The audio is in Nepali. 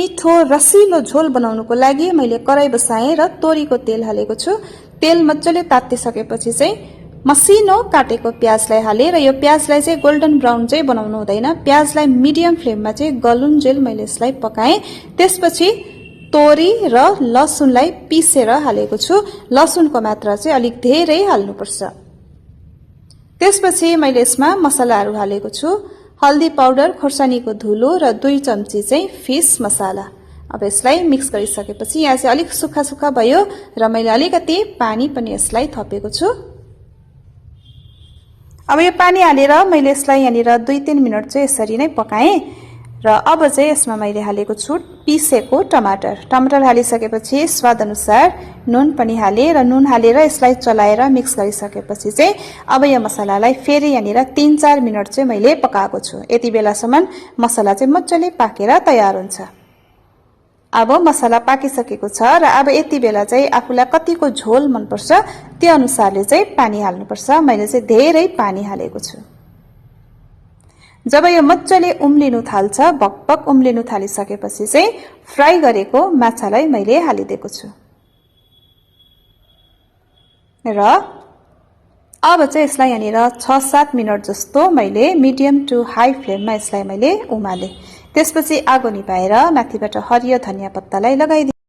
मिठो रसिलो झोल बनाउनुको लागि मैले कराई बसाएँ र तोरीको तेल हालेको छु। तेल मजाले तातिसकेपछि चाहिँ मसिनो काटेको प्याजलाई हाले र यो प्याजलाई चाहिँ गोल्डन ब्राउन चाहिँ बनाउनु हुँदैन। प्याजलाई मिडियम फ्लेममा चाहिँ गलुन्जेल मैले यसलाई पकाएँ। त्यसपछि तोरी र लसुनलाई पिसेर हालेको छु। लसुनको मात्रा चाहिँ अलिक धेरै हाल्नुपर्छ। त्यसपछि मैले यसमा मसलाहरू हालेको छु। हल्दी पाउडर, खोर्सानीको धुलो र 2 चम्ची चाहिँ फिस मसाला। अब यसलाई मिक्स गरिसकेपछि यहाँ चाहिँ अलिक सुक्खा सुक्खा भयो र मैले अलिकति पानी पनि यसलाई थपेको छु। अब यो पानी हालेर मैले यसलाई यहाँनिर 2-3 मिनट चाहिँ यसरी नै पकाएँ र अब चाहिँ यसमा मैले हालेको छु पिसेको टमाटर। टमाटर हालिसकेपछि स्वाद अनुसार नुन पनि हाले र नुन हालेर यसलाई चलाएर मिक्स गरिसकेपछि चाहिँ अब यो मसलालाई फेरि यहाँनिर 3-4 मिनट चाहिँ मैले पकाएको छु। यति बेलासम्म मसला चाहिँ मजाले पाकेर तयार हुन्छ। अब मसला पाकिसकेको छ र अब यति बेला चाहिँ आफूलाई कतिको झोल मनपर्छ त्यो अनुसारले चाहिँ पानी हाल्नुपर्छ। मैले चाहिँ धेरै पानी हालेको छु। जब यो मजाले उम्लिनु थाल्छ, भकभक उम्लिनु थालिसकेपछि चाहिँ फ्राई गरेको माछालाई मैले हालिदिएको छु र अब चाहिँ यसलाई यहाँनिर 6-7 मिनट जस्तो मैले मिडियम टु हाई फ्लेममा यसलाई मैले उमाले। त्यसपछि आगो निभाएर माथिबाट हरियो धनिया पत्तालाई लगाइदिएँ।